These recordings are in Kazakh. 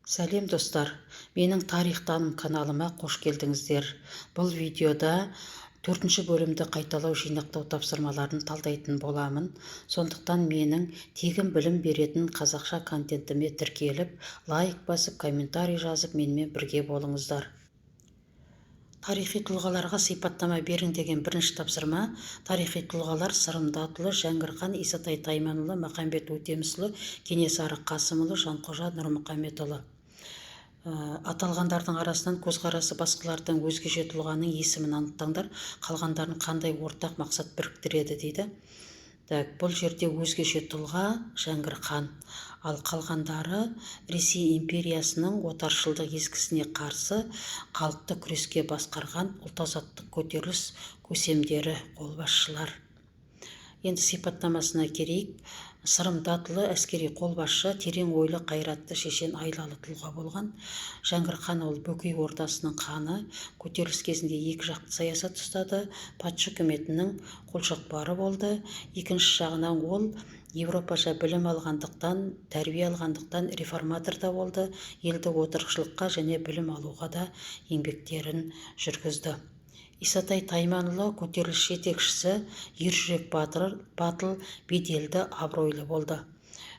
Сәлем, достар! Менің «Тарих таным» каналыма қош келдіңіздер! Бұл видеода төртінші бөлімді қайталау, жинақтау тапсырмаларын талдайтын боламын. Сондықтан менің тегін білім беретін қазақша контентіме тіркеліп, лайк басып, комментарий жазып, менімен бірге болыңыздар. «Тарихи тұлғаларға сипаттама берің» деген бірінші тапсырма. Тарихи тұлғалар: Сырым Датұлы, Жәңгір хан, Исатай Тайманұлы, Махамбет Өтемісұлы, Кенесары Қасымұлы, Жанқожа Нұрмұхамедұлы. Аталғандардың арасынан көзқарасы басқалардан өзгеше тұлғаның есімін анықтаңдар. Қалғандарын қандай ортақ мақсат біріктіреді дейді. Так, бұл жерде өзгеше тұлға Жәңгір хан, ал қалғандары Ресей империясының отаршылдық езгісіне қарсы халықты күреске басқарған ұлт азаттық көтеріліс көсемдері, қолбасшылар. Енді сипаттамасына келейік. Сырым Датұлы әскери қолбасшы, терең ойлы, қайратты, шешен, айлалы тұлға болған. Жәңгір хан, ол Бөкей ордасының ханы, көтеріліс кезінде екі жақты саясат ұстады, патша үкіметінің қолшоқпары болды. Екінші жағынан, ол европаша білім алғандықтан, тәрбие алғандықтан, реформатор да болды, елді отырықшылыққа және білім алуға да еңбектерін жүргізді. Исатай Тайманұлы көтеріліс жетекшісі, ержүрек батыр, батыл, беделді, абыройлы болды.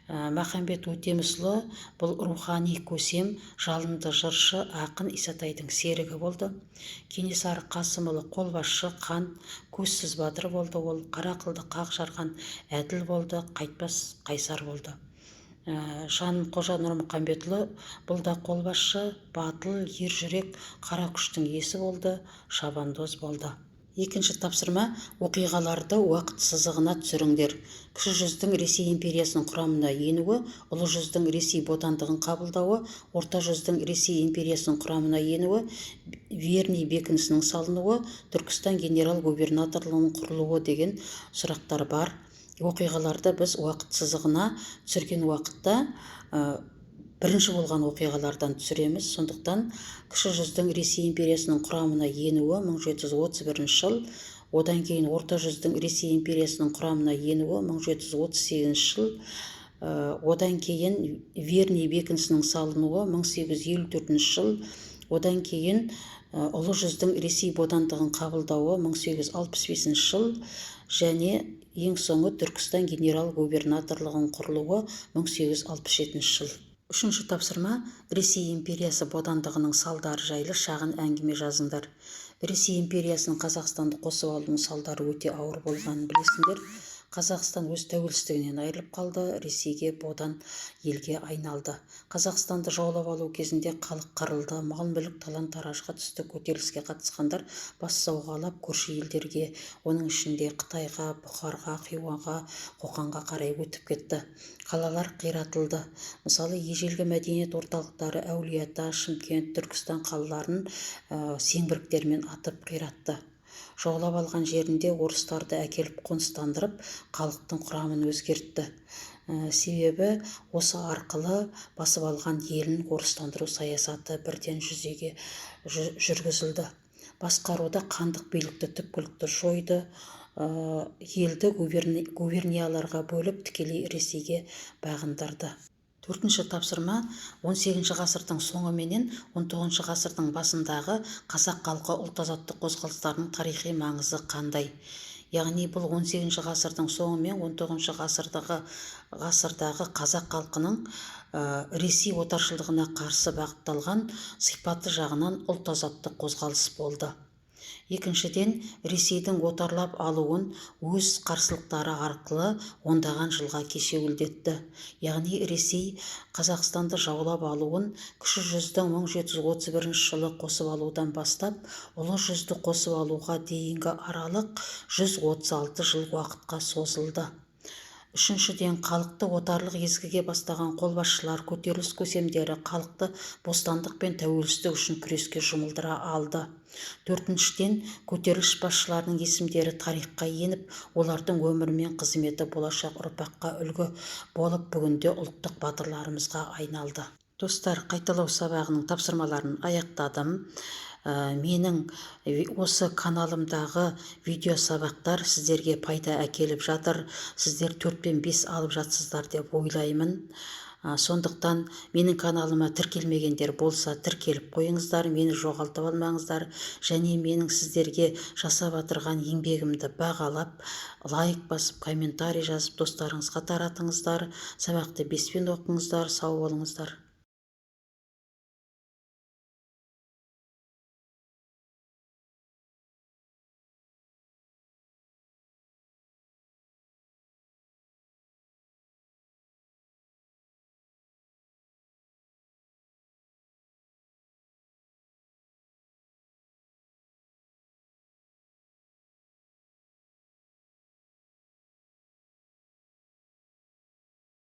Махамбет Өтемісұлы, бұл рухани көсем, жалынды жыршы, ақын, Исатайдың серігі болды. Кенесары Қасымұлы қолбасшы, хан, көзсіз батыр болды. Ол қара қылды қақ жарған әділ болды, қайтпас қайсар болды. Жанқожа Нұрмұхамбетұлы, бұл да қолбасшы, батыл, ержүрек, қара күштің иесі болды, шабандоз болды. Екінші тапсырма: оқиғаларды уақыт сызығына түсіріңдер. Кіші жүздің Ресей империясының құрамына енуі, Ұлы жүздің Ресей бодандығын қабылдауы, Орта жүздің Ресей империясының құрамына енуі, Верный бекінісінің салынуы, Түркістан генерал-губернаторлығының құрылуы деген сұрақтар бар. Оқиғаларды біз уақыт сызығына түсірген уақытта бірінші болған оқиғалардан түсіреміз. Сондықтан Кіші жүздің Ресей империясының құрамына енуі 1731 жыл, одан кейін Орта жүздің Ресей империясының құрамына енуі 1738 жыл, одан кейін Верный бекінісінің салынуы 1854 жыл, одан кейін Ұлы жүздің Ресей бодандығын қабылдауы 1865 жыл және ең соңы Түркістан генерал-губернаторлығының құрылуы 1867 жыл. Үшінші тапсырма: Ресей империясы бодандығының салдары жайлы шағын әңгіме жазыңдар. Ресей империясының Қазақстанды қосып алуының салдары өте ауыр болғанын білесіңдер. Қазақстан өз тәуелсіздігінен айырылып қалды, Ресейге бодан елге айналды. Қазақстанды жаулап алу кезінде халық қырылды, мал-мүлік талан-таражға түсті. Көтеріліске қатысқандар бас сауғалап, көрші елдерге, оның ішінде Қытайға, Бұхарға, Хиуаға, Қоқанға қарай өтіп кетті. Қалалар қиратылды. Мысалы, ежелгі мәдениет орталықтары Әулиеата, Шымкент, Түркістан қалаларын сеңбіріктермен атып қиратты. Жаулап алған жерінде орыстарды әкеліп қоныстандырып, халықтың құрамын өзгертті. Себебі осы арқылы басып алған елін орыстандыру саясаты бірден жүзеге жүргізілді. Басқаруда хандық билікті түпкілікті жойды, елді губернияларға бөліп, тікелей Ресейге бағындырды. Төртінші тапсырма: 18 ғасырдың соңы менен 19 ғасырдың басындағы қазақ халқы ұлт азаттық қозғалыстарының тарихи маңызы қандай? Яғни бұл 18 ғасырдың соңы мен 19 ғасырдағы қазақ халқының Ресей отаршылдығына қарсы бағытталған, сипаты жағынан ұлт азаттық қозғалыс болды. Екіншіден, Ресейдің отарлап алуын өз қарсылықтары арқылы ондаған жылға кешеуілдетті. Яғни Ресей Қазақстанды жаулап алуын Кіші жүзді 1731 жылы қосып алудан бастап Ұлы жүзді қосып алуға дейінгі аралық 136 жыл уақытқа созылды. Үшіншіден, халықты отарлық езгіге бастаған қолбасшылар, көтеріліс көсемдері халықты бостандық пен тәуелсіздік үшін күреске жұмылдыра алды. Төртіншіден, көтеріліс басшыларының есімдері тарихқа еніп, олардың өмірі мен қызметі болашақ ұрпаққа үлгі болып, бүгінде ұлттық батырларымызға айналды. Достар, қайталау сабағының тапсырмаларын аяқтадым. Менің осы каналымдағы видео сабақтар сіздерге пайда әкеліп жатыр. Сіздер 4 пен 5 алып жатсыздар деп ойлаймын. Сондықтан менің каналыма тіркелмегендер болса, тіркеліп қойыңыздар, мені жоғалтып алмаңыздар және менің сіздерге жасап жатырған еңбегімді бағалап, лайк басып, комментарий жазып, достарыңызға таратыңыздар. Сабақты беспен оқыңыздар. Сау болыңыздар.